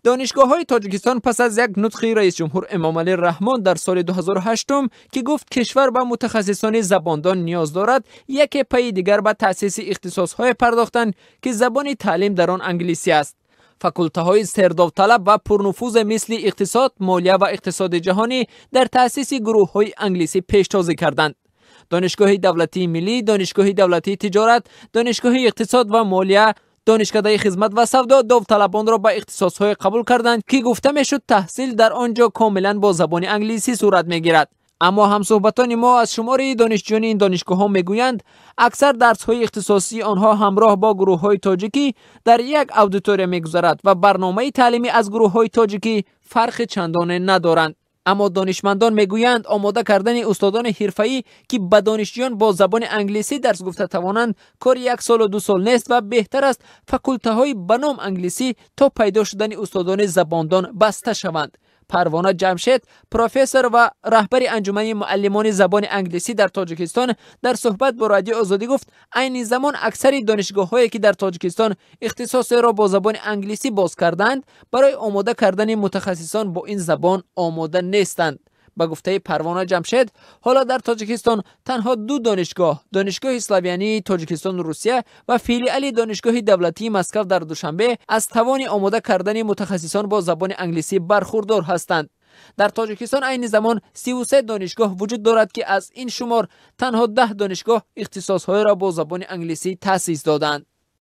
Донишгоҳҳои Тоҷикистон пас аз як нутқи раисҷумҳур Эмомалӣ Раҳмон дар соли 2008, ки гуфт кишвар ба мутахассисони забондон ниёз дорад, яке пайи дигар ба таъсиси ихтисосҳое пардохтанд, ки забони таълим дар он англисӣ аст. Факултаҳои сердовталаб ва пурнуфузе мисли иқтисод, молия ва иқтисоди ҷаҳонӣ дар таъсиси гурӯҳҳои англисӣ пештозӣ карданд. Донишгоҳи давлатии миллӣ, Донишгоҳи давлатии тиҷорат, Донишгоҳи иқтисод ва молия, Донишкадаи хизмат ва савдо довталабонро ба ихтисосҳое қабул карданд, ки гуфта мешуд, таҳсил дар он ҷо комилан бо забони англисӣ сурат мегирад. Аммо ҳамсӯҳбатони мо аз шумори донишҷӯёни ин донишгоҳҳо мегӯянд, аксар дарсҳои ихтисосии онҳо ҳамроҳ бо гурӯҳҳои тоҷикӣ дар як аудитория мегузарад ва барномаи таълимӣ аз гурӯҳҳои тоҷикӣ фарқи чандоне надоранд. Аммо донишмандон мегӯянд, омода кардани устодони ҳирфаӣ, ки ба донишҷӯён бо забони англисӣ дарс гуфта тавонанд, кори як солу ду сол нест ва беҳтар аст факултаҳои ба ном англисӣ то пайдо шудани устодони забондон баста шаванд. Парвона Ҷамшед, профессор ва раҳбари Анҷумани муаллимони забони англисӣ дар Тоҷикистон, дар суҳбат бо Радиои Озодӣ гуфт, айни замон аксари донишгоҳҳое, ки дар Тоҷикистон ихтисосеро бо забони англисӣ боз карданд, барои омода кардани мутахассисон бо ин забон омода нестанд. Ба гуфтаи Парвона Ҷамшед, ҳоло дар Тоҷикистон танҳо ду донишгоҳ, Донишгоҳи славянии Тоҷикистону Русия ва филиали Донишгоҳи давлатии Москав дар Душанбе, аз тавони омода кардани мутахассисон бо забони англисӣ бархурдор ҳастанд. Дар Тоҷикистон айни замон 33 донишгоҳ вуҷуд дорад, ки аз ин шумор танҳо 10 донишгоҳ ихтисосҳоеро бо забони англисӣ таъсис доданд.